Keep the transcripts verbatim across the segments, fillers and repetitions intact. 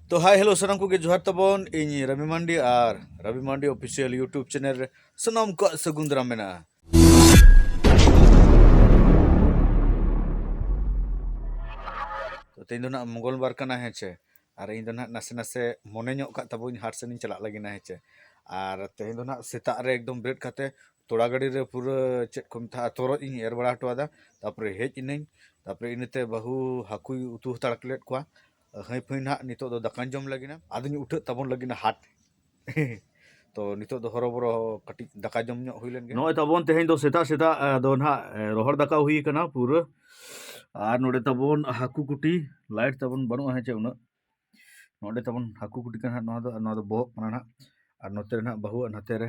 ᱛᱚ hi hello ᱥᱟᱱᱟᱢ ᱠᱚᱜᱮ ᱡᱚᱦᱟᱨ ᱛᱟᱵᱚᱱ, ᱤᱧ ᱨᱚᱵᱤ ᱢᱟᱱᱰᱤ ᱟᱨ ᱨᱚᱵᱤ ᱢᱟᱱᱰᱤ ᱚᱯᱷᱤᱥᱤᱭᱟᱞ YouTube ᱪᱮᱱᱮᱞ ᱨᱮ ᱥᱟᱱᱟᱢ ᱠᱚᱣᱟᱜ ᱥᱟᱹᱜᱩᱱ ᱫᱟᱨᱟᱢ ᱢᱮᱱᱟᱜᱼᱟ᱾ ᱛᱚ ᱛᱮᱦᱮᱧ ᱫᱚ ᱱᱟᱜ ᱢᱚᱝᱜᱚᱞ ᱵᱟᱨ ᱠᱟᱱᱟ, ᱦᱮᱸ ᱪᱮ? ᱟᱨ ᱤᱧ ᱫᱚ ᱱᱟᱜ ᱱᱟᱥᱮ ᱱᱟᱥᱮ ᱢᱚᱱᱮ ᱧᱚᱜ ᱠᱟᱜ ᱛᱟᱵᱚᱧ ᱦᱟᱴ ᱥᱮᱱ ᱤᱧ ᱪᱟᱞᱟᱜ ᱞᱟᱹᱜᱤᱫ ᱱᱟ, ᱦᱮᱸ ᱪᱮ? ᱟᱨ ᱛᱮᱦᱮᱧ ᱫᱚ ᱱᱟᱜ ᱥᱮᱛᱟᱜ ᱨᱮ ᱮᱠᱫᱚᱢ ᱵᱮᱨᱮᱫ ᱠᱟᱛᱮ ᱛᱚᱲᱟ ᱜᱟᱹᱰᱤ ᱨᱮ ᱯᱩᱨᱟᱹ ᱪᱮᱫ ᱠᱚ ᱢᱮᱛᱟᱜᱼᱟ, ᱛᱚᱨᱚᱡ ᱤᱧ ᱮᱨ ᱵᱟᱲᱟ ᱦᱚᱴᱚ ᱟᱫᱟ᱾ ᱛᱟᱨᱯᱚᱨᱮ ᱦᱮᱡ ᱤᱱᱟᱹᱧ, ᱛᱟᱨᱯᱚᱨᱮ ᱤᱱᱟᱹᱛᱮ ᱵᱟᱹᱦᱩ ᱦᱟᱹᱠᱩᱭ ᱩᱛᱩ ᱦᱟᱛᱟᱲ ᱞᱮᱫ ᱠᱚᱣᱟ᱾ ᱦᱟᱹᱭ ᱯᱷᱟᱹᱭ ᱱᱟᱦᱟᱜ ᱱᱤᱛᱚᱜ ᱫᱚ ᱫᱟᱠᱟᱧ ᱡᱚᱢ ᱞᱟᱹᱜᱤᱫ ᱱᱟ, ᱟᱫᱚᱧ ᱩᱴᱷᱟᱹᱜ ᱛᱟᱵᱚᱱ ᱞᱟᱹᱜᱤᱫ ᱱᱟ ᱦᱟᱴ᱾ ᱛᱚ ᱱᱤᱛᱚᱜ ᱫᱚ ᱦᱚᱨᱚᱵᱚᱨᱚ ᱠᱟᱹᱴᱤᱡ ᱫᱟᱠᱟ ᱡᱚᱢ ᱧᱚᱜ ᱦᱩᱭ ᱞᱮᱱ ᱜᱮ᱾ ᱱᱚᱜᱼᱚᱭ ᱛᱟᱵᱚᱱ ᱛᱮᱦᱮᱧ ᱫᱚ ᱥᱮᱛᱟᱜ ᱥᱮᱛᱟᱜ, ᱟᱫᱚ ᱱᱟᱦᱟᱜ, ᱮ, ᱨᱚᱦᱚᱲ ᱫᱟᱠᱟ ᱦᱩᱭ ᱠᱟᱱᱟ ᱯᱩᱨᱟᱹ᱾ ᱟᱨ ᱱᱚᱰᱮ ᱛᱟᱵᱚᱱ ᱦᱟᱹᱠᱩ ᱠᱩᱴᱤ, ᱞᱟᱭᱤᱴ ᱛᱟᱵᱚᱱ ᱵᱟᱹᱱᱩᱜᱼᱟ, ᱦᱮᱸ ᱪᱮ, ᱩᱱᱟᱹᱜ᱾ ᱱᱚᱰᱮ ᱛᱟᱵᱚᱱ ᱦᱟᱹᱠᱩ ᱠᱩᱴᱤ ᱠᱟᱱᱟ ᱱᱟᱦᱟᱜ ᱱᱚᱣᱟ ᱫᱚ, ᱟᱨ ᱱᱚᱣᱟ ᱫᱚ ᱵᱚᱦᱚᱜ ᱠᱟᱱᱟ ᱱᱟᱦᱟᱜ᱾ ᱟᱨ ᱱᱚᱛᱮ ᱨᱮ ᱱᱟᱦᱟᱜ ᱵᱟᱹᱦᱩ ᱟᱨ ᱱᱚᱛᱮ ᱨᱮ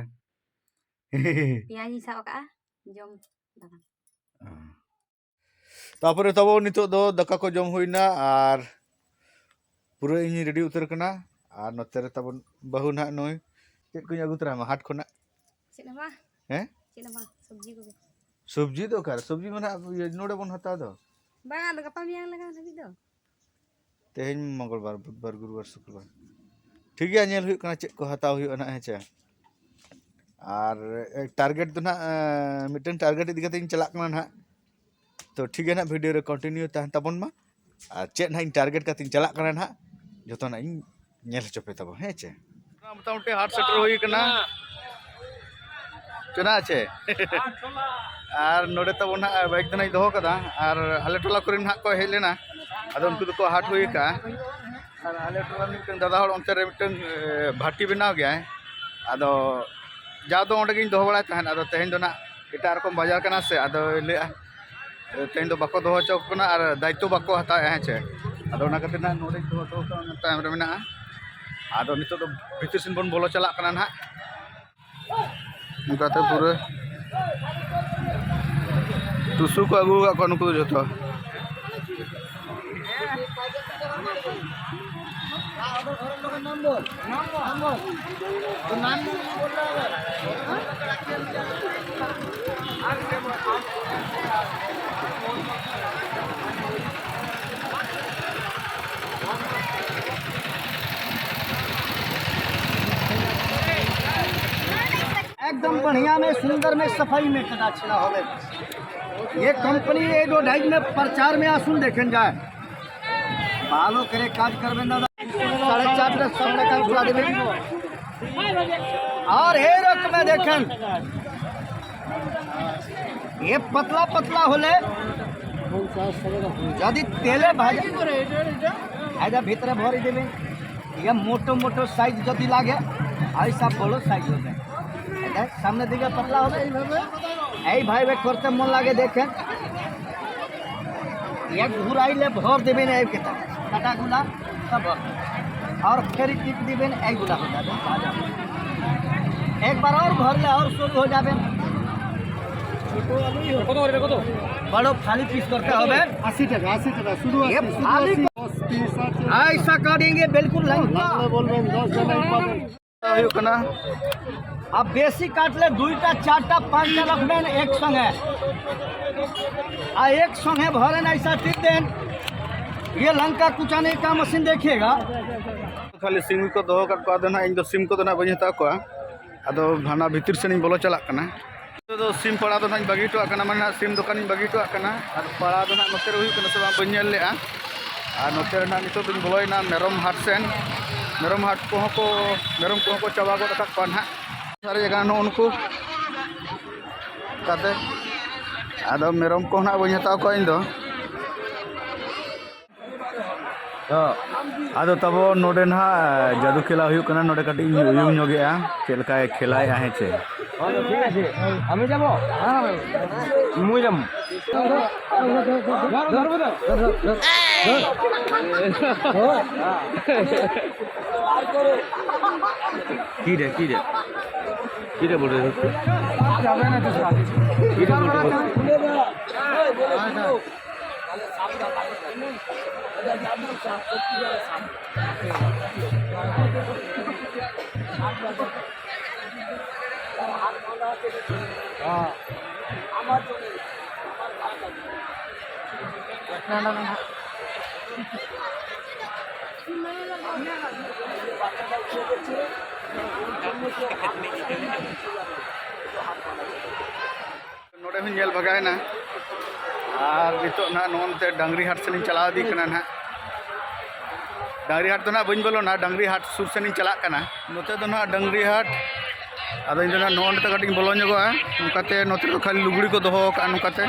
ᱯᱮᱸᱭᱟᱡᱽ ᱤᱧ ᱥᱟᱵ ᱟᱠᱟᱜᱼᱟ, ᱡᱚᱢ ᱫᱟᱠᱟ᱾ ᱛᱟᱯᱚᱨᱮ ᱛᱟᱵᱚ ᱱᱤᱛᱚᱜ ᱫᱚ ᱫᱟᱠᱟ ᱠᱚ ᱡᱚᱢ ᱦᱩᱭᱱᱟ ᱟᱨ ᱯᱩᱨᱟᱹ ᱤᱧ ᱨᱮᱰᱤ ᱩᱛᱟᱹᱨ ᱠᱟᱱᱟ᱾ ᱟᱨ ᱱᱚᱛᱮ ᱨᱮ ᱛᱟᱵᱚᱱ ᱵᱟᱹᱦᱩ ᱱᱟᱦᱟᱜ ᱱᱩᱭ, ᱪᱮᱫ ᱠᱚᱧ ᱟᱹᱜᱩ ᱛᱚᱨᱟᱭᱟᱢᱟ ᱦᱟᱴ ᱠᱷᱚᱱᱟᱜ? ᱪᱮᱫ ᱦᱚᱸ ᱵᱟᱝ᱾ ᱦᱮᱸ? ᱪᱮᱫ ᱦᱚᱸ ᱵᱟᱝ, ᱥᱚᱵᱽᱡᱤ ᱠᱚᱜᱮ᱾ ᱥᱚᱵᱽᱡᱤ ᱫᱚ ᱚᱠᱟᱨᱮ? ᱥᱚᱵᱽᱡᱤ ᱢᱟ ᱱᱟᱦᱟᱜ ᱤᱭᱟᱹ ᱱᱚᱰᱮ ᱵᱚᱱ ᱦᱟᱛᱟᱣ ᱫᱚ᱾ ᱵᱟᱝ, ᱟᱫᱚ ᱜᱟᱯᱟ ᱢᱮᱭᱟᱝ ᱞᱟᱜᱟᱣ ᱫᱷᱟᱹᱵᱤᱡ ᱫᱚ᱾ ᱛᱮᱦᱮᱧ ᱢᱚᱝᱜᱚᱞ ᱵᱟᱨ, ᱵᱩᱫᱷ ᱵᱟᱨ, ᱜᱩᱨᱩ ᱵᱟᱨ, ᱥᱩᱠᱨ ᱵᱟᱨ᱾ ᱴᱷᱤᱠ ᱜᱮᱭᱟ, ᱧᱮᱞ ᱦᱩᱭᱩᱜ ᱠᱟᱱᱟ ᱪᱮᱫ ᱠᱚ ᱦᱟᱛᱟᱣ ᱦᱩᱭᱩᱜᱼᱟ ᱱᱟᱦᱟᱜ, ᱦᱮᱸ ᱪᱮ? ᱟᱨ, ᱮ, ᱴᱟᱨᱜᱮᱴ ᱫᱚ ᱱᱟᱦᱟᱜ, ᱮ, ᱢᱤᱫᱴᱮᱱ ᱴᱟᱨᱜᱮᱴ ᱤᱫᱤ ᱠᱟᱛᱮ ᱤᱧ ᱪᱟᱞᱟᱜ ᱠᱟᱱᱟ ᱱᱟᱦᱟᱜ᱾ ᱛᱚ ᱴᱷᱤᱠ ᱜᱮᱭᱟ ᱱᱟᱦᱟᱜ, ᱵᱷᱤᱰᱤᱭᱳ ᱨᱮ ᱠᱚᱱᱴᱤᱱᱤᱭᱩ ᱛᱟᱦᱮᱱ ᱛᱟᱵᱚᱱ ᱢᱟ᱾ ᱟᱨ ᱪᱮᱫ ᱱᱟᱦᱟᱜ ᱤᱧ ᱴᱟᱨᱜᱮᱴ ᱠᱟᱛᱮ ᱤᱧ ᱪᱟᱞᱟᱜ ᱠᱟᱱᱟ ᱱᱟᱦᱟᱜ, ᱡᱚᱛᱚᱱᱟᱜ ᱤᱧ ᱧᱮᱞ ᱦᱚᱪᱚ ᱯᱮ ᱛᱟᱵᱚᱱ, ᱦᱮᱸ ᱪᱮ? ᱢᱚᱴᱟᱢᱩᱴᱤ ᱦᱟᱴ ᱥᱮᱴᱮᱨ ᱦᱩᱭ ᱠᱟᱱᱟ᱾ ᱪᱮᱫᱟᱜ ᱪᱮ? ᱟᱨ ᱱᱚᱰᱮ ᱛᱟᱵᱚᱱ ᱱᱟᱦᱟᱜ ᱵᱟᱭᱤᱠ ᱫᱚ ᱱᱟᱦᱟᱜ ᱤᱧ ᱫᱚᱦᱚ ᱠᱟᱫᱟ᱾ ᱟᱨ ᱟᱞᱮ ᱴᱚᱞᱟ ᱠᱚᱨᱮᱱ ᱱᱟᱦᱟᱜ ᱠᱚ ᱦᱮᱡ ᱞᱮᱱᱟ, ᱟᱫᱚ ᱩᱱᱠᱩ ᱫᱚᱠᱚ ᱦᱟᱴ ᱦᱩᱭ ᱠᱟᱜᱼᱟ᱾ ᱟᱨ ᱟᱞᱮ ᱴᱚᱞᱟ ᱢᱤᱫᱴᱟᱝ ᱫᱟᱫᱟ ᱦᱚᱲ ᱚᱱᱛᱮ ᱨᱮ ᱢᱤᱫᱴᱟᱝ, ᱮ, ᱵᱷᱟᱴᱤ ᱵᱮᱱᱟᱣ ᱜᱮᱭᱟᱭ᱾ ᱟᱫᱚ ᱡᱟ ᱫᱚ ᱚᱸᱰᱮ ᱜᱤᱧ ᱫᱚᱦᱚ ᱵᱟᱲᱟᱭ ᱛᱟᱦᱮᱸᱫ, ᱟᱫᱚ ᱛᱮᱦᱮᱧ ᱫᱚ ᱱᱟᱜ ᱮᱴᱟᱜ ᱨᱚᱠᱚᱢ ᱵᱟᱡᱟᱨ ᱠᱟᱱᱟ ᱥᱮ, ᱟᱫᱚᱭ ᱞᱟᱹᱭᱮᱜᱼᱟ, ᱮ, ᱛᱮᱦᱮᱧ ᱫᱚ ᱵᱟᱠᱚ ᱫᱚᱦᱚ ᱦᱚᱪᱚ ᱠᱚ ᱠᱟᱱᱟ ᱟᱨ ᱫᱟᱭᱤᱛᱛᱚ ᱵᱟᱠᱚ ᱦᱟᱛᱟᱣᱮᱜᱼᱟ, ᱦᱮᱸ ᱪᱮ? ᱟᱫᱚ ᱚᱱᱟ ᱠᱷᱟᱹᱛᱤᱨ ᱱᱟᱜ ᱱᱚᱰᱮᱧ ᱫᱚᱦᱚ ᱦᱚᱴᱚ ᱠᱟᱜᱼᱟ, ᱚᱱᱟ ᱛᱟᱭᱚᱢ ᱨᱮ ᱢᱮᱱᱟᱜᱼᱟ᱾ ᱟᱫᱚ ᱱᱤᱛᱚᱜ ᱫᱚ ᱵᱷᱤᱛᱤᱨ ᱥᱮᱱ ᱵᱚᱱ ᱵᱚᱞᱚ ᱪᱟᱞᱟᱜ ᱠᱟᱱᱟ ᱱᱟᱜ᱾ ᱚᱱᱠᱟᱛᱮ ᱯᱩᱨᱟᱹ ᱴᱩᱥᱩ ᱠᱚ ᱟᱹᱜᱩ ᱟᱠᱟᱫ ᱠᱚᱣᱟ ᱱᱩᱠᱩ ᱫᱚ ᱡᱷᱚᱛᱚ᱾ बढ़िया में, सुंदर में, सफाई में कदा छेड़ा होवे। ये कंपनी एडवर्टाइज में, प्रचार में आसुन देखें जाए। बालो करे काज करबे ना। साढ़े चार से सौ टका उठा देबे। और हे रक में देखें, ये पतला पतला होले, यदि तेले भाजा, आइदा भीतरे भरी देबे। ये मोटो मोटो साइज जदि लागे, ऐसा बड़ो साइज होते। এটা সামনের দিকে পাতলা হবে। এইভাবে করতে মন লাগে, দেখেন। এক ঘুরাইলে ভর দেবেন এই কেটা, কাটাগুলা সব ভর। আর ফেরি টিপ দিবেন, এইগুলা হয়ে যাবে। একবার আর ভরলে আর শুরু হয়ে যাবে। কত করে, কত? বড় ফালি পিস করতে হবে। আশি টাকা, আশি টাকা, শুধু এ আশি, শুধু ফালি আশি। দশ পিস আছে। ऐसा काटेंगे बिल्कुल लंका। লাগলে বলবেন, দশ জনের পাবেন। ᱦᱩᱭᱩᱜ ᱠᱟᱱᱟ। ᱟᱨ ᱵᱮᱥᱤ ᱠᱟᱴ ᱞᱮ ᱫᱩᱭᱴᱟ, ᱪᱟᱨᱴᱟ, ᱯᱟᱸᱪᱴᱟ ᱨᱟᱠᱷᱵᱮᱱ ᱮᱠ ᱥᱚᱸᱜᱮ᱾ ᱟᱨ ᱮᱠ ᱥᱚᱸᱜᱮ ᱵᱷᱚᱨᱮᱱ ᱟᱭᱥᱟ ᱴᱷᱤᱠ ᱫᱮᱱ᱾ ᱤᱭᱟᱹ ᱞᱟᱝᱠᱟ ᱠᱩᱪᱟᱱᱤ ᱠᱟ ᱢᱟᱥᱤᱱ ᱫᱮᱠᱷᱮᱜᱟ᱾ ᱠᱷᱟᱹᱞᱤ ᱥᱤᱢ ᱜᱮᱠᱚ ᱫᱚᱦᱚ ᱠᱟᱜ ᱠᱚᱣᱟ, ᱟᱫᱚ ᱱᱟᱦᱟᱜ ᱤᱧ ᱫᱚ ᱥᱤᱢ ᱠᱚᱫᱚ ᱱᱟᱦᱟᱜ ᱵᱟᱹᱧ ᱦᱟᱛᱟᱣ ᱠᱚᱣᱟ᱾ ᱟᱫᱚ ᱦᱟᱱᱟ ᱵᱷᱤᱛᱤᱨ ᱥᱮᱱ ᱤᱧ ᱵᱚᱞᱚ ᱪᱟᱞᱟᱜ ᱠᱟᱱᱟ᱾ ᱱᱤᱛᱚᱜ ᱫᱚ ᱥᱤᱢ ᱯᱟᱲᱟ ᱫᱚ ᱱᱟᱦᱟᱜ ᱤᱧ ᱵᱟᱹᱜᱤ ᱦᱚᱴᱚ ᱠᱟᱜ ᱠᱟᱱᱟ, ᱢᱟᱱᱮ ᱱᱟᱦᱟᱜ ᱥᱤᱢ ᱫᱚᱠᱟᱱᱤᱧ ᱵᱟᱹᱜᱤ ᱦᱚᱴᱚ ᱠᱟᱜ ᱠᱟᱱᱟ᱾ ᱟᱨ ᱯᱟᱲᱟ ᱫᱚ ᱱᱟᱦᱟᱜ ᱱᱚᱛᱮ ᱨᱮ ᱦᱩᱭᱩᱜ ᱠᱟᱱᱟ ᱥᱮ ᱵᱟᱝ ᱵᱟᱹᱧ ᱧᱮᱞ ᱞᱮᱜᱼᱟ᱾ ᱟᱨ ᱱᱚᱛᱮ ᱨᱮ ᱱᱟᱦᱟᱜ ᱱᱤᱛᱚᱜ ᱫᱚᱧ ᱵᱚᱞᱚᱭᱮᱱᱟ ᱢᱮᱨᱚᱢ ᱦᱟᱴ ᱥᱮᱱ᱾ ᱢᱮᱨᱚᱢ ᱦᱟᱴ ᱠᱚᱦᱚᱸ ᱠᱚ, ᱢᱮᱨᱚᱢ ᱠᱚᱦᱚᱸ ᱠᱚ ᱪᱟᱵᱟ ᱜᱚᱫ ᱟᱠᱟᱫ ᱠᱚᱣᱟ ᱱᱟᱦᱟᱜ᱾ ᱥᱟᱨᱮᱡ ᱟᱠᱟᱱᱟ ᱱᱩᱜᱼᱩ ᱱᱩᱠᱩ ᱠᱟᱛᱮ᱾ ᱟᱫᱚ ᱢᱮᱨᱚᱢ ᱠᱚ ᱱᱟᱦᱟᱜ ᱵᱟᱹᱧ ᱦᱟᱛᱟᱣ ᱠᱚᱣᱟ ᱤᱧ ᱫᱚ᱾ ᱛᱚ, ᱟᱫᱚ ᱛᱟᱵᱚ ᱱᱚᱰᱮ ᱱᱟᱦᱟᱜ ᱡᱟᱫᱩ ᱠᱷᱮᱞᱟ ᱦᱩᱭᱩᱜ ᱠᱟᱱᱟ, ᱱᱚᱰᱮ ᱠᱟᱹᱴᱤᱡ ᱤᱧ ᱩᱭᱩᱝ ᱧᱚᱜᱮᱜᱼᱟ ᱪᱮᱫ ᱞᱮᱠᱟᱭ ᱠᱷᱮᱞᱟᱭᱮᱜᱼᱟ, ᱦᱮᱸ ᱪᱮ? ᱦᱳᱭ, ᱴᱷᱤᱠ ᱟᱪᱷᱮ, ᱟᱢᱤ ᱡᱟᱵᱚ, ᱦᱮᱸ, ᱢᱩᱭ ᱡᱟᱢ᱾ ᱠᱤᱨᱮ, ᱠᱤᱨᱮ, ᱠᱤᱨᱮ ᱵᱚᱞ ᱨᱮ ᱦᱚᱪᱪᱷᱮ? ᱠᱤᱨᱮ ᱵᱚᱞ ᱨᱮ ᱦᱚᱪᱪᱷᱮ? ᱱᱚᱰᱮ ᱦᱚᱸᱧ ᱧᱮᱞ ᱵᱷᱟᱜᱟᱣᱮᱱᱟ᱾ ᱟᱨ ᱱᱤᱛᱚᱜ ᱱᱟᱦᱟᱜ ᱱᱚᱜᱼᱚ ᱱᱚᱛᱮ ᱰᱟᱝᱨᱤ ᱦᱟᱴ ᱥᱮᱫ ᱤᱧ ᱪᱟᱞᱟᱣ ᱤᱫᱤᱜ ᱠᱟᱱᱟ ᱱᱟᱦᱟᱜ᱾ ᱰᱟᱝᱨᱤ ᱦᱟᱴ ᱫᱚ ᱱᱟᱦᱟᱜ ᱵᱟᱹᱧ ᱵᱚᱞᱚᱱᱟ, ᱰᱟᱝᱨᱤ ᱦᱟᱴ ᱥᱩᱨ ᱥᱮᱫ ᱤᱧ ᱪᱟᱞᱟᱜ ᱠᱟᱱᱟ᱾ ᱱᱚᱛᱮ ᱫᱚ ᱱᱟᱦᱟᱜ ᱰᱟᱝᱨᱤ ᱦᱟᱴ, ᱟᱫᱚ ᱤᱧ ᱫᱚ ᱱᱟᱦᱟᱜ ᱱᱚᱜᱼᱚ ᱱᱚᱛᱮ ᱠᱟᱹᱴᱤᱡ ᱤᱧ ᱵᱚᱞᱚ ᱧᱚᱜᱚᱜᱼᱟ᱾ ᱱᱚᱝᱠᱟᱛᱮ ᱱᱚᱛᱮ ᱫᱚ ᱠᱷᱟᱹᱞᱤ ᱞᱩᱜᱽᱲᱤ ᱠᱚ ᱫᱚᱦᱚ ᱟᱠᱟᱫᱼᱟ ᱱᱚᱝᱠᱟᱛᱮ᱾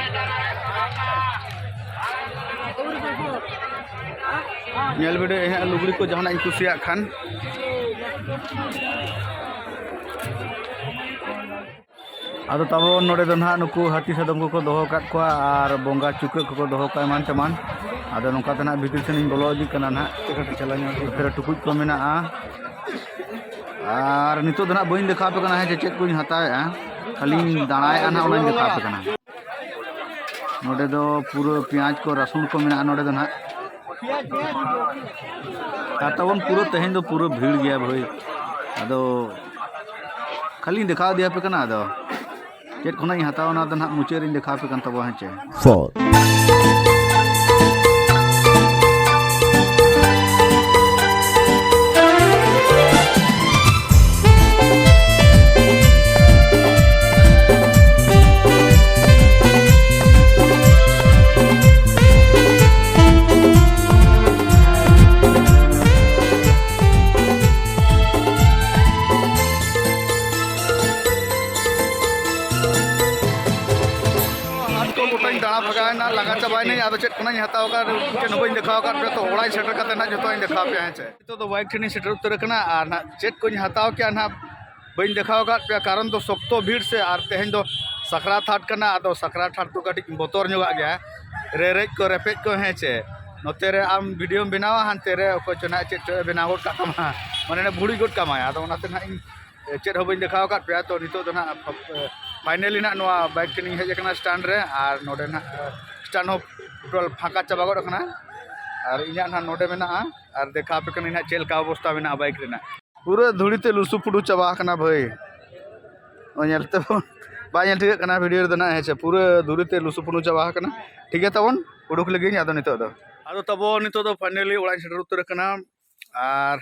ᱧᱮᱞ ᱵᱤᱰᱟᱹᱣ ᱦᱟᱸᱜ ᱞᱩᱜᱽᱲᱤ ᱠᱚ ᱡᱟᱦᱟᱱᱟᱜ ᱤᱧ ᱠᱩᱥᱤᱭᱟᱜ ᱠᱷᱟᱱ᱾ ᱟᱫᱚ ᱛᱟᱵᱚᱱ ᱱᱚᱰᱮ ᱫᱚ ᱱᱟᱦᱟᱜ ᱱᱩᱠᱩ ᱦᱟᱹᱛᱤ ᱥᱟᱫᱚᱢ ᱠᱚᱠᱚ ᱫᱚᱦᱚ ᱟᱠᱟᱫ ᱠᱚᱣᱟ ᱟᱨ ᱵᱚᱸᱜᱟ ᱪᱩᱠᱟᱹᱜ ᱠᱚᱠᱚ ᱫᱚᱦᱚ ᱠᱟᱜᱼᱟ ᱮᱢᱟᱱ ᱛᱮᱢᱟᱱ᱾ ᱟᱫᱚ ᱱᱚᱝᱠᱟ ᱛᱮ ᱱᱟᱦᱟᱜ ᱵᱷᱤᱛᱤᱨ ᱥᱮᱱ ᱤᱧ ᱵᱚᱞᱚ ᱤᱫᱤᱜ ᱠᱟᱱᱟ ᱱᱟᱦᱟᱜ᱾ ᱱᱚᱛᱮ ᱨᱮ ᱴᱩᱠᱩᱡ ᱠᱚ ᱢᱮᱱᱟᱜᱼᱟ᱾ ᱟᱨ ᱱᱤᱛᱚᱜ ᱫᱚ ᱱᱟᱦᱟᱜ ᱵᱟᱹᱧ ᱫᱮᱠᱷᱟᱣ ᱟᱯᱮ ᱠᱟᱱᱟ ᱦᱮᱸ ᱪᱮ ᱪᱮᱫ ᱠᱚᱧ ᱦᱟᱛᱟᱣᱮᱫᱼᱟ, ᱠᱷᱟᱹᱞᱤᱧ ᱫᱟᱬᱟᱭᱮᱫᱼᱟ ᱱᱟᱦᱟᱜ, ᱚᱱᱟᱧ ᱫᱮᱠᱷᱟᱣ ᱟᱯᱮ ᱠᱟᱱᱟ᱾ ᱱᱚᱰᱮ ᱫᱚ ᱯᱩᱨᱟᱹ ᱯᱮᱸᱭᱟᱡᱽ ᱠᱚ ᱨᱟᱹᱥᱩᱱ ᱠᱚ ᱢᱮᱱᱟᱜᱼᱟ ᱱᱚᱰᱮ ᱫᱚ ᱱᱟᱦᱟᱜ᱾ ᱟᱨ ᱛᱟᱵᱚᱱ ᱯᱩᱨᱟᱹ ᱛᱮᱦᱮᱧ ᱫᱚ ᱯᱩᱨᱟᱹ ᱵᱷᱤᱲ ᱜᱮᱭᱟ ᱵᱷᱟᱹᱭ᱾ ᱟᱫᱚ ᱠᱷᱟᱹᱞᱤᱧ ᱫᱮᱠᱷᱟᱣ ᱤᱫᱤᱭᱟᱯᱮ ᱠᱟᱱᱟ᱾ ᱟᱫᱚ ᱪᱮᱫ ᱠᱷᱚᱱᱟᱜ ᱤᱧ ᱦᱟᱛᱟᱣᱟ ᱚᱱᱟ ᱫᱚ ᱱᱟᱦᱟᱜ ᱢᱩᱪᱟᱹᱫ ᱨᱤᱧ ᱫᱮᱠᱷᱟᱣ ᱟᱯᱮ ᱠᱟᱱ ᱛᱟᱵᱚᱱᱟ ᱦᱮᱸ ᱪᱮ᱾ Four. ᱦᱟᱴ ᱠᱚ ᱜᱚᱴᱟᱧ ᱫᱟᱬᱟ ᱵᱷᱟᱜᱟᱣᱮᱱᱟ, ᱞᱟᱸᱜᱟ ᱪᱟᱵᱟᱭᱮᱱᱟᱹᱧ᱾ ᱟᱫᱚ ᱪᱮᱫ ᱠᱷᱚᱱᱟᱜ ᱤᱧ ᱦᱟᱛᱟᱣ ᱟᱠᱟᱫ, ᱪᱮᱫ ᱦᱚᱸ ᱵᱟᱹᱧ ᱫᱮᱠᱷᱟᱣ ᱟᱠᱟᱫ ᱯᱮᱭᱟ᱾ ᱛᱚ ᱚᱲᱟᱜ ᱤᱧ ᱥᱮᱴᱮᱨ ᱠᱟᱛᱮ ᱱᱟᱦᱟᱜ ᱡᱚᱛᱚᱣᱟᱜ ᱤᱧ ᱫᱮᱠᱷᱟᱣ ᱟᱯᱮᱭᱟ ᱦᱮᱸ ᱪᱮ᱾ ᱱᱤᱛᱚᱜ ᱫᱚ ᱵᱟᱭᱤᱠ ᱴᱷᱮᱱᱤᱧ ᱥᱮᱴᱮᱨ ᱩᱛᱟᱹᱨ ᱟᱠᱟᱱᱟ ᱟᱨ ᱱᱟᱦᱟᱜ ᱪᱮᱫ ᱠᱚᱧ ᱦᱟᱛᱟᱣ ᱠᱮᱜᱼᱟ ᱱᱟᱦᱟᱜ ᱵᱟᱹᱧ ᱫᱮᱠᱷᱟᱣ ᱟᱠᱟᱫ ᱯᱮᱭᱟ, ᱠᱟᱨᱚᱱ ᱫᱚ ᱥᱚᱠᱛᱚ ᱵᱷᱤᱲ ᱥᱮ᱾ ᱟᱨ ᱛᱮᱦᱮᱧ ᱫᱚ ᱥᱟᱠᱨᱟᱛ ᱦᱟᱴ ᱠᱟᱱᱟ, ᱟᱫᱚ ᱥᱟᱠᱨᱟᱛ ᱦᱟᱴ ᱫᱚ ᱠᱟᱹᱴᱤᱡ ᱵᱚᱛᱚᱨ ᱧᱚᱜᱟᱜ ᱜᱮᱭᱟ, ᱨᱮᱨᱮᱡ ᱠᱚ ᱨᱮᱯᱮᱡ ᱠᱚ ᱦᱮᱸ ᱪᱮ᱾ ᱱᱚᱛᱮ ᱨᱮ ᱟᱢ ᱵᱷᱤᱰᱤᱭᱳᱢ ᱵᱮᱱᱟᱣᱟ, ᱦᱟᱱᱛᱮ ᱨᱮ ᱚᱠᱚᱭ ᱪᱚ ᱱᱟᱦᱟᱜ ᱪᱮᱫ ᱪᱚ ᱮ ᱵᱮᱱᱟᱣ ᱜᱚᱫ ᱠᱟᱜ ᱛᱟᱢᱟ, ᱢᱟᱱᱮ ᱵᱷᱩᱲᱤ ᱜᱚᱫ ᱠᱟᱢᱟᱭ᱾ ᱟᱫᱚ ᱚᱱᱟᱛᱮ ᱱᱟᱦᱟᱜ ᱤᱧ ᱪᱮᱫ ᱦᱚᱸ ᱵᱟᱹᱧ ᱫᱮᱠᱷᱟᱣ ᱟᱠᱟᱫ ᱯᱮᱭᱟ᱾ ᱛᱚ ᱱᱤᱛᱚᱜ ᱫᱚ ᱱᱟᱦᱟᱜ ᱯᱷᱟᱭᱱᱮᱞᱤ ᱱᱟᱦᱟᱜ ᱱᱚᱣᱟ ᱵᱟᱭᱤᱠ ᱴᱷᱮᱱᱤᱧ ᱦᱮᱡ ᱟᱠᱟᱱᱟ ᱥᱴᱮᱱᱰ ᱨᱮ, ᱟᱨ ᱱᱚᱰᱮ ᱱᱟᱦᱟᱜ ᱥᱴᱮᱱᱰ ᱦᱚᱸ ᱴᱳᱴᱟᱞ ᱯᱷᱟᱸᱠᱟ ᱪᱟᱵᱟ ᱜᱚᱫ ᱟᱠᱟᱱᱟ᱾ ᱟᱨ ᱤᱧᱟᱹᱜ ᱱᱟᱦᱟᱜ ᱱᱚᱰᱮ ᱢᱮᱱᱟᱜᱼᱟ, ᱟᱨ ᱫᱮᱠᱷᱟᱣ ᱟᱯᱮ ᱠᱟᱹᱱᱟᱹᱧ ᱱᱟᱦᱟᱜ ᱪᱮᱫ ᱞᱮᱠᱟ ᱚᱵᱚᱥᱛᱟ ᱢᱮᱱᱟᱜᱼᱟ ᱵᱟᱭᱤᱠ ᱨᱮᱱᱟᱜ᱾ ᱯᱩᱨᱟᱹ ᱫᱷᱩᱲᱤ ᱛᱮ ᱞᱩᱥᱩ ᱯᱩᱰᱩ ᱪᱟᱵᱟ ᱟᱠᱟᱱᱟ ᱵᱷᱟᱹᱭ᱾ ᱱᱚᱜᱼᱚᱭ ᱧᱮᱞ ᱛᱮ ᱵᱟᱭ ᱧᱮᱞ ᱴᱷᱤᱠᱟᱹᱜ ᱠᱟᱱᱟ ᱵᱷᱤᱰᱤᱭᱳ ᱨᱮᱫᱚ ᱱᱟᱦᱟᱜ ᱦᱮᱸ ᱪᱮ, ᱯᱩᱨᱟᱹ ᱫᱷᱩᱲᱤ ᱛᱮ ᱞᱩᱥᱩ ᱯᱩᱰᱩ ᱪᱟᱵᱟ ᱟᱠᱟᱱᱟ᱾ ᱴᱷᱤᱠ ᱜᱮᱭᱟ, ᱛᱟᱵᱚᱱ ᱩᱰᱩᱠ ᱞᱟᱹᱜᱤᱫ ᱤᱧ ᱟᱫᱚ ᱱᱤᱛᱚᱜ ᱫᱚ᱾ ᱟᱫᱚ ᱛᱟᱵᱚᱱ ᱱᱤᱛᱚᱜ ᱫᱚ ᱯᱷᱟᱭᱱᱮᱞᱤ ᱚᱲᱟᱜ ᱤᱧ ᱥᱮᱴᱮᱨ ᱩᱛᱟᱹᱨ ᱟᱠᱟᱱᱟ᱾ ᱟᱨ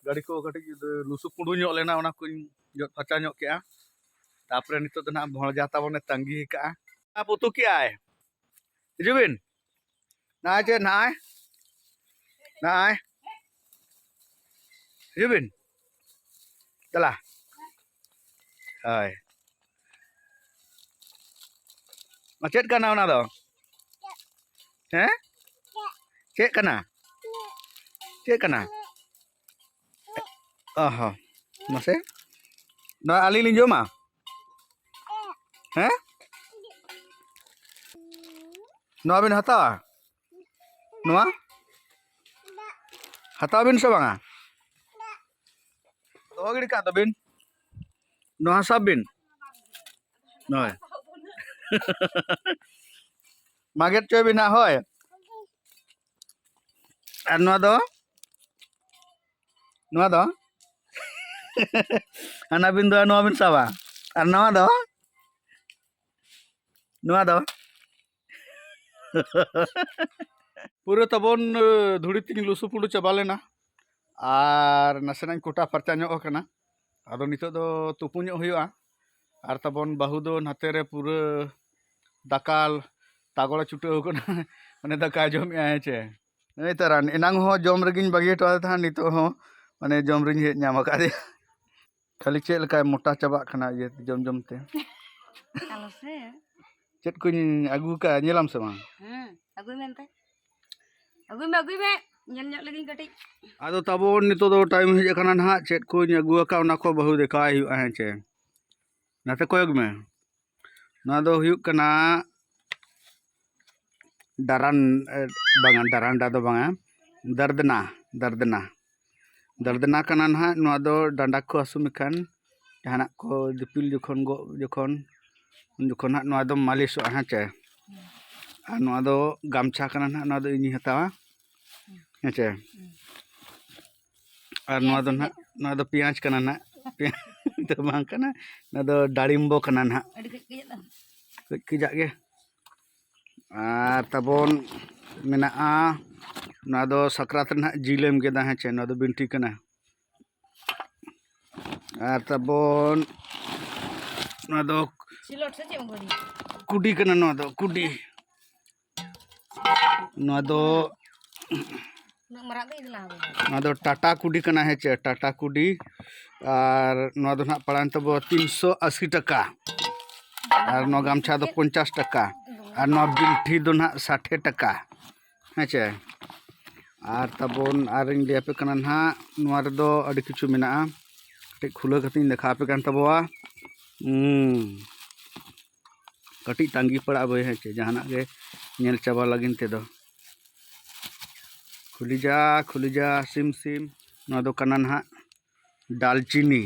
ᱜᱟᱹᱰᱤ ᱠᱚ ᱠᱟᱹᱴᱤᱡ ᱞᱩᱥᱩ ᱯᱩᱸᱰᱩ ᱧᱚᱜ ᱞᱮᱱᱟ, ᱚᱱᱟ ᱠᱚᱧ ᱡᱚᱫ ᱯᱷᱟᱨᱪᱟ ᱧᱚᱜ ᱠᱮᱜᱼᱟ᱾ ᱛᱟᱯᱚᱨᱮ ᱱᱤᱛᱚᱜ ᱫᱚ ᱱᱟᱦᱟᱜ ᱵᱷᱚᱸᱡᱟ ᱛᱟᱵᱚᱱᱮ ᱛᱟᱺᱜᱤ ᱟᱠᱟᱜᱼᱟ᱾ ᱟᱯ ᱩᱛᱩ ᱠᱮᱜᱼᱟᱭ᱾ ᱦᱤᱡᱩᱜ ᱵᱤᱱ᱾ ᱱᱚᱜᱼᱚᱭ ᱪᱮᱫ ᱱᱚᱜᱼᱚᱭ? ᱱᱚᱜᱼᱚᱭ᱾ ᱦᱤᱡᱩᱜ ᱵᱤᱱ᱾ ᱫᱮᱞᱟ᱾ ᱦᱳᱭ᱾ ᱪᱮᱫ ᱠᱟᱱᱟ ᱚᱱᱟ ᱫᱚ? ᱦᱮᱸ? ᱪᱮᱫ ᱠᱟᱱᱟ? ᱪᱮᱫ ᱠᱟᱱᱟ? ᱚ ᱦᱚᱸ᱾ ᱢᱟᱥᱮ᱾ ᱱᱚᱣᱟ ᱟᱹᱞᱤᱧ ᱞᱤᱧ ᱡᱚᱢᱟ? ᱦᱮᱸ? ᱱᱚᱣᱟ ᱵᱤᱱ ᱦᱟᱛᱟᱣᱟ? ᱱᱚᱣᱟ? ᱦᱟᱛᱟᱣ ᱵᱤᱱ ᱥᱮ ᱵᱟᱝᱟ? ᱫᱚᱦᱚ ᱜᱤᱰᱤ ᱠᱟᱜ ᱛᱟᱵᱤᱱ᱾ ᱱᱚᱣᱟ ᱥᱟᱵ ᱵᱤᱱ᱾ ᱱᱚᱜᱼᱚᱭ᱾ ᱢᱟᱜᱮᱫ ᱪᱚᱭ ᱵᱤᱱ ᱦᱟᱸᱜ, ᱦᱳᱭ᱾ ᱟᱨ ᱱᱚᱣᱟ ᱫᱚ? ᱱᱚᱣᱟ ᱫᱚ? ᱦᱟᱱᱟ ᱵᱤᱱ ᱫᱚᱦᱚᱭᱟ, ᱱᱚᱣᱟ ᱵᱤᱱ ᱥᱟᱵᱟ᱾ ᱟᱨ ᱱᱚᱣᱟ ᱫᱚ? ᱱᱚᱣᱟ ᱫᱚ? ᱯᱩᱨᱟᱹ ᱛᱟᱵᱚᱱ, ᱮ, ᱫᱷᱩᱲᱤ ᱛᱤᱧ ᱞᱩᱥᱩ ᱯᱩᱸᱰᱩ ᱪᱟᱵᱟ ᱞᱮᱱᱟ᱾ ᱟᱨ ᱱᱟᱥᱮᱱᱟᱜ ᱤᱧ ᱠᱚᱴᱟ ᱯᱷᱟᱨᱪᱟ ᱧᱚᱜ ᱟᱠᱟᱱᱟ᱾ ᱟᱫᱚ ᱱᱤᱛᱚᱜ ᱫᱚ ᱛᱩᱯᱩ ᱧᱚᱜ ᱦᱩᱭᱩᱜᱼᱟ᱾ ᱟᱨ ᱛᱟᱵᱚᱱ ᱵᱟᱹᱦᱩ ᱫᱚ ᱱᱟᱛᱮ ᱨᱮ ᱯᱩᱨᱟᱹ ᱫᱟᱠᱟ ᱛᱟᱜᱚᱲᱟ ᱪᱷᱩᱴᱟᱹᱣ ᱠᱟᱱᱟ᱾ ᱢᱟᱱᱮ ᱫᱟᱠᱟᱭ ᱡᱚᱢᱮᱜᱼᱟ, ᱦᱮᱸ ᱪᱮ? ᱱᱤᱛᱚᱜ ᱨᱟᱱ, ᱮᱱᱟᱝ ᱦᱚᱸ ᱡᱚᱢ ᱨᱮᱜᱮᱧ ᱵᱟᱹᱜᱤ ᱦᱚᱴᱚ ᱟᱫᱮ ᱛᱟᱦᱮᱸᱫ, ᱱᱤᱛᱚᱜ ᱦᱚᱸ ᱢᱟᱱᱮ ᱡᱚᱢ ᱨᱮᱧ ᱦᱮᱡ ᱧᱟᱢ ᱟᱠᱟᱫᱮᱭᱟ᱾ ᱠᱷᱟᱹᱞᱤ ᱪᱮᱫ ᱞᱮᱠᱟᱭ ᱢᱚᱴᱟ ᱪᱟᱵᱟᱜ ᱠᱟᱱᱟ ᱤᱭᱟᱹ ᱡᱚᱢ ᱡᱚᱢ ᱛᱮ᱾ ᱟᱞᱚ ᱥᱮ᱾ ᱪᱮᱫ ᱠᱚᱧ ᱟᱹᱜᱩ ᱟᱠᱟᱫᱼᱟ, ᱧᱮᱞᱟᱢ ᱥᱮ ᱵᱟᱝ? ᱦᱮᱸ, ᱟᱹᱜᱩᱭ ᱢᱮ ᱮᱱᱛᱮ᱾ ᱟᱹᱜᱩᱭ ᱢᱮ, ᱟᱹᱜᱩᱭ ᱢᱮ᱾ ᱧᱮᱞ ᱧᱚᱜ ᱞᱮᱜᱤᱧ ᱠᱟᱹᱴᱤᱡ᱾ ᱟᱫᱚ ᱛᱟᱵᱚᱱ ᱱᱤᱛᱚᱜ ᱫᱚ ᱴᱟᱭᱤᱢ ᱦᱮᱡ ᱟᱠᱟᱱᱟ ᱱᱟᱦᱟᱜ, ᱪᱮᱫ ᱠᱚᱧ ᱟᱹᱜᱩ ᱟᱠᱟᱫ ᱚᱱᱟ ᱠᱚ ᱵᱟᱹᱦᱩ ᱫᱮᱠᱷᱟᱣᱟᱭ ᱦᱩᱭᱩᱜᱼᱟ, ᱦᱮᱸ ᱪᱮ? ᱱᱟᱛᱮ ᱠᱚᱭᱚᱜ ᱢᱮ᱾ ᱱᱚᱣᱟ ᱫᱚ ᱦᱩᱭᱩᱜ ᱠᱟᱱᱟ ᱰᱟᱨᱟᱱ-, ᱮ, ᱵᱟᱝᱟ, ᱰᱟᱨᱟᱱᱰᱟ ᱫᱚ ᱵᱟᱝᱟ, ᱫᱟᱨᱫᱽᱱᱟ, ᱫᱟᱨᱫᱽᱱᱟ᱾ ᱫᱟᱨᱫᱽᱱᱟ ᱠᱟᱱᱟ ᱱᱟᱦᱟᱜ᱾ ᱱᱚᱣᱟ ᱫᱚ ᱰᱟᱸᱰᱟ ᱠᱚ ᱦᱟᱹᱥᱩ ᱢᱮᱠᱷᱟᱱ, ᱡᱟᱦᱟᱱᱟᱜ ᱠᱚ ᱫᱤᱯᱤᱞ ᱡᱚᱠᱷᱚᱱ, ᱜᱚᱜ ᱡᱚᱠᱷᱚᱱ, ᱩᱱ ᱡᱚᱠᱷᱚᱱ ᱦᱟᱸᱜ ᱱᱚᱣᱟ ᱫᱚ ᱢᱟᱹᱞᱤᱥᱚᱜᱼᱟ, ᱦᱮᱸ ᱪᱮ? ᱟᱨ ᱱᱚᱣᱟ ᱫᱚ ᱜᱟᱢᱪᱷᱟ ᱠᱟᱱᱟ ᱱᱟᱦᱟᱜ, ᱱᱚᱣᱟ ᱫᱚ ᱤᱧᱤᱧ ᱦᱟᱛᱟᱣᱟ, ᱦᱮᱸ ᱪᱮ? ᱟᱨ ᱱᱚᱣᱟ ᱫᱚ ᱱᱟᱦᱟᱜ, ᱱᱚᱣᱟ ᱫᱚ ᱯᱮᱸᱭᱟᱡᱽ ᱠᱟᱱᱟ ᱱᱟᱦᱟᱜ᱾ ᱯᱮᱸᱭᱟᱡᱽ ᱫᱚ ᱵᱟᱝ ᱠᱟᱱᱟ, ᱱᱚᱣᱟ ᱫᱚ ᱰᱟᱲᱤᱢᱵᱚ ᱠᱟᱱᱟ ᱱᱟᱦᱟᱜ᱾ ᱟᱹᱰᱤ ᱠᱟᱹᱡ ᱠᱟᱹᱡᱟᱜ ᱫᱚ᱾ ᱠᱟᱹᱡ ᱠᱟᱹᱡᱟᱜ ᱜᱮ᱾ ᱟᱨ ᱛᱟᱵᱚᱱ ᱢᱮᱱᱟᱜᱼᱟ, ᱱᱚᱣᱟ ᱫᱚ ᱥᱟᱠᱨᱟᱛ ᱨᱮ ᱱᱟᱦᱟᱜ ᱡᱤᱞᱮᱢ ᱜᱮᱫᱟ, ᱦᱮᱸ ᱪᱮ? ᱱᱚᱣᱟ ᱫᱚ ᱵᱤᱱᱴᱷᱤ ᱠᱟᱱᱟ᱾ ᱟᱨ ᱛᱟᱵᱚᱱ ᱱᱚᱣᱟ ᱫᱚ ᱥᱤᱞᱚᱴ ᱥᱮ ᱪᱮᱫ ᱮᱢ ᱜᱚᱫᱤ? ᱠᱩᱰᱤ ᱠᱟᱱᱟ, ᱱᱚᱣᱟ ᱫᱚ ᱠᱩᱰᱤ᱾ ᱱᱚᱣᱟ ᱫᱚ ᱩᱱᱟᱹᱜ ᱢᱟᱨᱟᱝ ᱫᱚ ᱤᱧ ᱫᱚ ᱞᱟᱦᱟ ᱵᱟᱹᱧ ᱱᱚᱣᱟ ᱫᱚ ᱴᱟᱴᱟ ᱠᱩᱰᱤ ᱠᱟᱱᱟ, ᱦᱮᱸ ᱪᱮ, ᱴᱟᱴᱟ ᱠᱩᱰᱤ᱾ ᱟᱨ ᱱᱚᱣᱟ ᱫᱚ ᱱᱟᱦᱟᱜ ᱯᱟᱲᱟᱣᱮᱱ ᱛᱟᱵᱚ ᱛᱤᱱᱥᱚ ᱟᱥᱤ ᱴᱟᱠᱟ, ᱟᱨ ᱱᱚᱣᱟ ᱜᱟᱢᱪᱷᱟ ᱫᱚ ᱯᱚᱧᱪᱟᱥ ᱴᱟᱠᱟ, ᱟᱨ ᱱᱚᱣᱟ ᱵᱤᱞᱴᱷᱤ ᱫᱚ ᱱᱟᱦᱟᱜ ᱥᱟᱴᱷᱮ ᱴᱟᱠᱟ, ᱦᱮᱸ ᱪᱮ᱾ ᱟᱨ ᱛᱟᱵᱚᱱ ᱟᱨᱤᱧ ᱞᱟᱹᱭ ᱟᱯᱮ ᱠᱟᱱᱟ ᱱᱟᱦᱟᱜ, ᱱᱚᱣᱟ ᱨᱮᱫᱚ ᱟᱹᱰᱤ ᱠᱤᱪᱷᱩ ᱢᱮᱱᱟᱜᱼᱟ, ᱠᱟᱹᱴᱤᱡ ᱠᱷᱩᱞᱟᱹᱣ ᱠᱟᱛᱮᱧ ᱫᱮᱠᱷᱟᱣ ᱟᱯᱮ ᱠᱟᱱ ᱛᱟᱵᱚᱣᱟ᱾ ᱦᱩᱸ, ᱠᱟᱹᱴᱤᱡ ᱛᱟᱺᱜᱤ ᱯᱟᱲᱟᱜᱼᱟ ᱵᱚᱭᱦᱟ, ᱦᱮᱸ ᱪᱮ, ᱡᱟᱦᱟᱱᱟᱜ ᱜᱮ ᱧᱮᱞ ᱪᱟᱵᱟ ᱞᱟᱹᱜᱤᱫ ᱛᱮᱫᱚ᱾ ᱠᱷᱩᱞᱤᱡᱟ, ᱠᱷᱩᱞᱤᱡᱟ, ᱥᱤᱢ, ᱥᱤᱢ᱾ ᱱᱚᱣᱟ ᱫᱚ ᱠᱟᱱᱟ ᱱᱟᱦᱟᱜ ᱰᱟᱞᱪᱤᱱᱤ᱾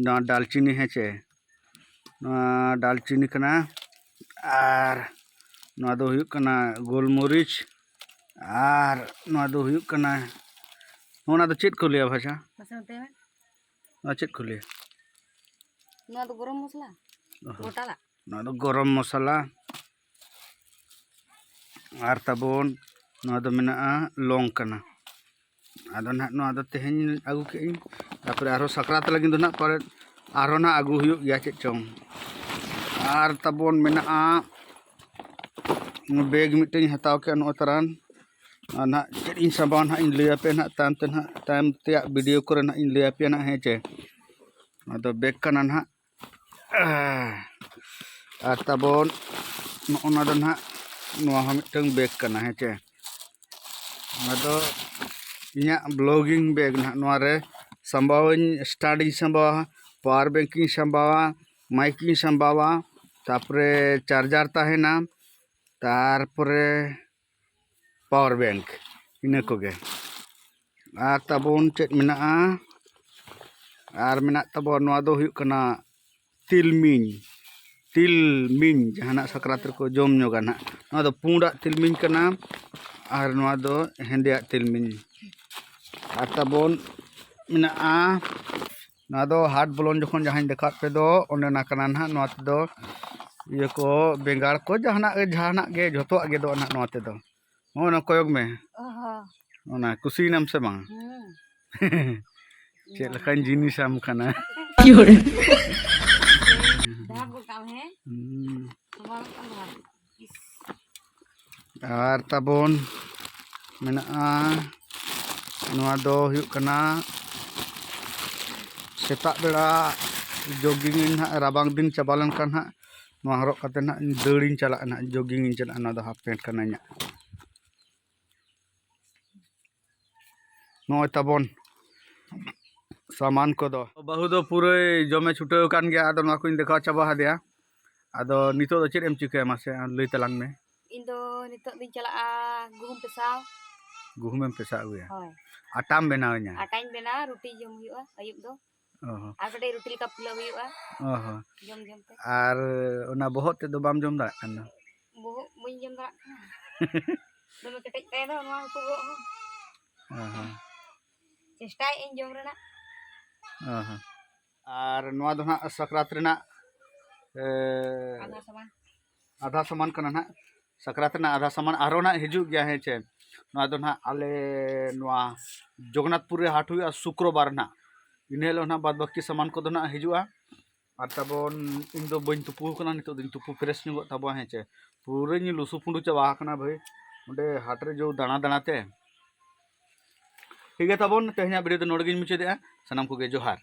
ᱱᱚᱣᱟ ᱰᱟᱞᱪᱤᱱᱤ, ᱦᱮᱸ ᱪᱮ, ᱱᱚᱣᱟ ᱰᱟᱞᱪᱤᱱᱤ ᱠᱟᱱᱟ᱾ ᱟᱨ ᱱᱚᱣᱟ ᱫᱚ ᱦᱩᱭᱩᱜ ᱠᱟᱱᱟ ᱜᱳᱞᱢᱚᱨᱤᱪ᱾ ᱟᱨ ᱱᱚᱣᱟ ᱫᱚ ᱦᱩᱭᱩᱜ ᱠᱟᱱᱟ, ᱱᱚᱣᱟ ᱫᱚ ᱪᱮᱫ ᱠᱚ ᱞᱟᱹᱭᱟ ᱵᱷᱟᱥᱟ? ᱢᱟᱥᱮ ᱢᱮᱛᱟᱭ ᱢᱮ᱾ ᱱᱚᱣᱟ ᱪᱮᱫ ᱠᱚ ᱞᱟᱹᱭᱟ? ᱱᱚᱣᱟ ᱫᱚ ᱜᱚᱨᱚᱢ ᱢᱚᱥᱞᱟ᱾ ᱚᱦᱚ᱾ ᱜᱚᱴᱟᱞᱟᱜ᱾ ᱱᱚᱣᱟ ᱫᱚ ᱜᱚᱨᱚᱢ ᱢᱚᱥᱞᱟ᱾ ᱟᱨ ᱛᱟᱵᱚᱱ ᱱᱚᱣᱟ ᱫᱚ ᱢᱮᱱᱟᱜᱼᱟ ᱞᱚᱝ ᱠᱟᱱᱟ᱾ ᱟᱫᱚ ᱱᱟᱦᱟᱜ ᱱᱚᱣᱟ ᱫᱚ ᱛᱮᱦᱮᱧ ᱟᱹᱜᱩ ᱠᱮᱫ ᱟᱹᱧ, ᱛᱟᱨᱯᱚᱨᱮ ᱟᱨᱦᱚᱸ ᱥᱟᱠᱨᱟᱛ ᱞᱟᱹᱜᱤᱫ ᱫᱚ ᱱᱟᱦᱟᱜ ᱯᱚᱨᱮ ᱟᱨᱦᱚᱸ ᱱᱟᱦᱟᱜ ᱟᱹᱜᱩ ᱦᱩᱭᱩᱜ ᱜᱮᱭᱟ ᱪᱮᱫ ᱪᱚᱝ᱾ ᱟᱨ ᱛᱟᱵᱚᱱ ᱢᱮᱱᱟᱜᱼᱟ ᱵᱮᱜᱽ ᱢᱤᱫᱴᱮᱱ ᱤᱧ ᱦᱟᱛᱟᱣ ᱠᱮᱫᱼᱟ ᱱᱚᱜᱼᱚᱭ ᱛᱟᱨᱟᱱ᱾ ᱟᱨ ᱱᱟᱦᱟᱜ ᱪᱮᱫ ᱤᱧ ᱥᱟᱢᱵᱟᱣᱟ ᱱᱟᱦᱟᱜ ᱤᱧ ᱞᱟᱹᱭ ᱟᱯᱮᱭᱟ ᱱᱟᱦᱟᱜ ᱛᱟᱭᱚᱢ ᱛᱮ ᱱᱟᱦᱟᱜ, ᱛᱟᱭᱚᱢ ᱛᱮᱭᱟᱜ ᱵᱷᱤᱰᱤᱭᱳ ᱠᱚᱨᱮ ᱱᱟᱦᱟᱜ ᱤᱧ ᱞᱟᱹᱭ ᱟᱯᱮᱭᱟ ᱱᱟᱦᱟᱜ, ᱦᱮᱸ ᱪᱮ᱾ ᱟᱫᱚ ᱵᱮᱜᱽ ᱠᱟᱱᱟ ᱱᱟᱦᱟᱜ᱾ ᱟᱨ ᱛᱟᱵᱚᱱ ᱱᱚᱜᱼᱚ ᱱᱚᱣᱟ ᱫᱚ ᱱᱟᱦᱟᱜ, ᱱᱚᱣᱟ ᱦᱚᱸ ᱢᱤᱫᱴᱟᱝ ᱵᱮᱜᱽ ᱠᱟᱱᱟ, ᱦᱮᱸ ᱪᱮ᱾ ᱱᱚᱣᱟ ᱫᱚ ᱤᱧᱟᱹᱜ ᱵᱞᱚᱜᱤᱝ ᱵᱮᱜᱽ ᱱᱟᱦᱟᱜ᱾ ᱱᱚᱣᱟ ᱨᱮ ᱥᱟᱢᱵᱟᱣᱟᱹᱧ, ᱥᱴᱟᱰ ᱤᱧ ᱥᱟᱢᱵᱟᱣᱟ, ᱯᱟᱣᱟᱨ ᱵᱮᱝᱠ ᱤᱧ ᱥᱟᱢᱵᱟᱣᱟ, ᱢᱟᱭᱤᱠ ᱤᱧ ᱥᱟᱢᱵᱟᱣᱟ, ᱛᱟᱨᱯᱚᱨᱮ ᱪᱟᱨᱡᱟᱨ ᱛᱟᱦᱮᱱᱟ, ᱛᱟᱨᱯᱚᱨᱮ ᱯᱟᱣᱟᱨ ᱵᱮᱝᱠ, ᱤᱱᱟᱹ ᱠᱚᱜᱮ᱾ ᱟᱨ ᱛᱟᱵᱚᱱ ᱪᱮᱫ ᱢᱮᱱᱟᱜᱼᱟ? ᱟᱨ ᱢᱮᱱᱟᱜ ᱛᱟᱵᱚᱱ, ᱱᱚᱣᱟ ᱫᱚ ᱦᱩᱭᱩᱜ ᱠᱟᱱᱟ ᱛᱤᱞᱢᱤᱧ᱾ ᱛᱤᱞᱢᱤᱧ ᱡᱟᱦᱟᱱᱟᱜ ᱥᱟᱠᱨᱟᱛ ᱨᱮᱠᱚ ᱡᱚᱢ ᱧᱚᱜᱟ ᱱᱟᱦᱟᱜ᱾ ᱱᱚᱣᱟ ᱫᱚ ᱯᱩᱸᱰᱟᱜ ᱛᱤᱞᱢᱤᱧ ᱠᱟᱱᱟ ᱟᱨ ᱱᱚᱣᱟ ᱫᱚ ᱦᱮᱸᱫᱮᱭᱟᱜ ᱛᱤᱞᱢᱤᱧ᱾ ᱟᱨ ᱛᱟᱵᱚᱱ ᱢᱮᱱᱟᱜᱼᱟ, ᱱᱚᱣᱟ ᱫᱚ ᱦᱟᱴ ᱵᱚᱞᱚᱱ ᱡᱚᱠᱷᱚᱱ ᱡᱟᱦᱟᱸᱧ ᱫᱮᱠᱷᱟᱣᱟᱫ ᱯᱮ ᱫᱚ, ᱚᱱᱮ ᱚᱱᱟ ᱠᱟᱱᱟ ᱱᱟᱦᱟᱜ᱾ ᱱᱚᱣᱟ ᱛᱮᱫᱚ ᱤᱭᱟᱹ ᱠᱚ, ᱵᱮᱸᱜᱟᱲ ᱠᱚ, ᱡᱟᱦᱟᱱᱟᱜ ᱜᱮ, ᱡᱟᱦᱟᱱᱟᱜ ᱜᱮ, ᱡᱷᱚᱛᱚᱣᱟᱜ ᱜᱮᱫᱚᱜᱼᱟ ᱱᱟᱦᱟᱜ ᱱᱚᱣᱟ ᱛᱮᱫᱚ᱾ ᱱᱚᱜᱼᱚᱭ ᱱᱚᱣᱟ ᱠᱚᱭᱚᱜ ᱢᱮ, ᱚᱦᱚ᱾ ᱚᱱᱟ ᱠᱩᱥᱤᱭᱮᱱᱟᱢ ᱥᱮ ᱵᱟᱝ? ᱦᱩᱸ᱾ ᱪᱮᱫ ᱞᱮᱠᱟᱧ ᱡᱤᱱᱤᱥ ᱟᱢ ᱠᱟᱱᱟ᱾ ᱦᱮᱸ? ᱦᱩᱸ᱾ ᱱᱚᱣᱟ ᱢᱤᱫᱴᱟᱝ ᱵᱷᱟᱜᱽ᱾ ᱤᱥ᱾ ᱟᱨ ᱛᱟᱵᱚᱱ ᱢᱮᱱᱟᱜᱼᱟ, ᱱᱚᱣᱟ ᱫᱚ ᱦᱩᱭᱩᱜ ᱠᱟᱱᱟ ᱥᱮᱛᱟᱜ ᱵᱮᱲᱟ jogging ᱤᱧ ᱱᱟᱦᱟᱜ, ᱨᱟᱵᱟᱝ ᱫᱤᱱ ᱪᱟᱵᱟ ᱞᱮᱱᱠᱷᱟᱱ ᱱᱟᱦᱟᱜ ᱱᱚᱣᱟ ᱦᱚᱨᱚᱜ ᱠᱟᱛᱮ ᱱᱟᱦᱟᱜ ᱫᱟᱹᱲᱤᱧ ᱪᱟᱞᱟᱜᱼᱟ ᱱᱟᱦᱟᱜ, jogging ᱤᱧ ᱪᱟᱞᱟᱜᱼᱟ᱾ ᱱᱚᱣᱟ ᱫᱚ half pant ᱠᱟᱱᱟ ᱤᱧᱟᱹᱜ᱾ ᱱᱚᱜᱼᱚᱭ ᱛᱟᱵᱚᱱ ᱥᱟᱢᱟᱱ ᱠᱚᱫᱚ᱾ ᱵᱟᱹᱦᱩ ᱫᱚ ᱯᱩᱨᱟᱹᱭ ᱡᱚᱢᱮ ᱪᱷᱩᱴᱟᱹᱣ ᱟᱠᱟᱱ ᱜᱮᱭᱟ, ᱟᱫᱚ ᱱᱚᱣᱟ ᱠᱚᱧ ᱫᱮᱠᱷᱟᱣ ᱪᱟᱵᱟ ᱟᱫᱮᱭᱟ᱾ ᱟᱫᱚ ᱱᱤᱛᱚᱜ ᱫᱚ ᱪᱮᱫ ᱮᱢ ᱪᱤᱠᱟᱹᱭᱟ ᱢᱟᱥᱮ ᱟᱢ ᱞᱟᱹᱭ ᱛᱟᱞᱟᱝ ᱢᱮ᱾ ᱤᱧ ᱫᱚ ᱱᱤᱛᱚᱜ ᱫᱚᱧ ᱪᱟᱞᱟᱜᱼᱟ ᱜᱩᱦᱩᱢ ᱯᱮᱥᱟᱣ᱾ ᱜᱩᱦᱩᱢᱮᱢ ᱯᱮᱥᱟᱣ ᱟᱹᱜᱩᱭᱟ? ᱦᱳᱭ᱾ ᱟᱴᱟᱢ ᱵᱮᱱᱟᱣ ᱤᱧᱟ? ᱟᱴᱟᱧ ᱵᱮᱱᱟᱣᱟ, ᱨᱩᱴᱤ ᱡᱚᱢ ᱦᱩᱭᱩᱜᱼᱟ ᱟᱹᱭᱩᱵ ᱫᱚ᱾ ᱚ ᱦᱚᱸ᱾ ᱟᱨ ᱠᱟᱹᱴᱤᱡ ᱨᱩᱴᱤ ᱞᱮᱠᱟ ᱯᱷᱩᱞᱟᱹᱣ ᱦᱩᱭᱩᱜᱼᱟ᱾ ᱚ ᱦᱚᱸ᱾ ᱡᱚᱢ ᱡᱚᱢ ᱛᱮ᱾ ᱟᱨ ᱚᱱᱟ ᱵᱚᱦᱚᱜ ᱛᱮᱫ ᱫᱚ ᱵᱟᱢ ᱡᱚᱢ ᱫᱟᱲᱮᱭᱟᱜ ᱠᱟᱱ ᱫᱚ? ᱵᱚᱦᱚᱜ ᱵᱟᱹᱧ ᱡᱚᱢ ᱫᱟᱲᱮᱭᱟᱜ ᱠᱟᱱᱟ᱾ ᱫᱚᱢᱮ ᱠᱮᱴᱮᱡ ᱛᱟᱭ ᱫᱚ ᱱᱚᱣᱟ ᱦᱟᱹᱠᱩ ᱵᱚᱦᱚᱜ ᱦᱚᱸ᱾ ᱚ ᱦᱚᱸ᱾ ᱪᱮᱥᱴᱟᱭᱮᱫ ᱟᱹᱧ ᱡᱚᱢ ᱨᱮᱱᱟᱜ᱾ ᱚ ᱦᱚᱸ᱾ ᱟᱨ ᱱᱚᱣᱟ ᱫᱚ ᱱᱟᱦᱟᱜ ᱥᱟᱠᱨᱟᱛ ᱨᱮᱱᱟᱜ, ᱮ, ᱟᱫᱷᱟ ᱥᱟᱢᱟᱱ᱾ ᱟᱫᱷᱟ ᱥᱟᱢᱟᱱ ᱠᱟᱱᱟ ᱱᱟᱦᱟᱜ᱾ ᱥᱟᱠᱨᱟᱛ ᱨᱮᱱᱟᱜ ᱟᱫᱷᱟ ᱥᱟᱢᱟᱱ ᱟᱨᱦᱚᱸ ᱱᱟᱦᱟᱜ ᱦᱤᱡᱩᱜ ᱜᱮᱭᱟ, ᱦᱮᱸ ᱪᱮ? ᱱᱚᱣᱟ ᱫᱚ ᱱᱟᱦᱟᱜ ᱟᱞᱮ ᱱᱚᱣᱟ ᱡᱚᱜᱚᱱᱱᱟᱛᱷᱯᱩᱨ ᱨᱮ ᱦᱟᱴ ᱦᱩᱭᱩᱜᱼᱟ ᱥᱩᱠᱨᱚᱵᱟᱨ ᱱᱟᱦᱟᱜ᱾ ᱤᱱᱟᱹ ᱦᱤᱞᱳᱜ ᱱᱟᱦᱟᱜ ᱵᱟᱫ ᱵᱟᱹᱠᱤ ᱥᱟᱢᱟᱱ ᱠᱚᱫᱚ ᱱᱟᱦᱟᱜ ᱦᱤᱡᱩᱜᱼᱟ᱾ ᱟᱨ ᱛᱟᱵᱚᱱ ᱤᱧ ᱫᱚ ᱵᱟᱹᱧ ᱛᱩᱯᱩ ᱟᱠᱟᱱᱟ, ᱱᱤᱛᱚᱜ ᱫᱚᱧ ᱛᱩᱯᱩ fresh ᱧᱚᱜᱚᱜ ᱛᱟᱵᱚᱱᱟ, ᱦᱮᱸ ᱪᱮ? ᱯᱩᱨᱟᱹᱧ ᱞᱩᱥᱩ ᱯᱩᱸᱰᱩ ᱪᱟᱵᱟ ᱟᱠᱟᱱᱟ ᱵᱷᱟᱹᱭ, ᱚᱸᱰᱮ ᱦᱟᱴ ᱨᱮ ᱡᱚ ᱫᱟᱬᱟ ᱫᱟᱬᱟ ᱛᱮ᱾ ᱴᱷᱤᱠ ᱜᱮᱭᱟ ᱛᱟᱵᱚᱱ, ᱛᱮᱦᱮᱧᱟᱜ video ᱫᱚ ᱱᱚᱰᱮ ᱜᱤᱧ ᱢᱩᱪᱟᱹᱫᱮᱜᱼᱟ᱾ ᱥᱟᱱᱟᱢ ᱠᱚᱜᱮ ᱡᱚᱦᱟᱨ᱾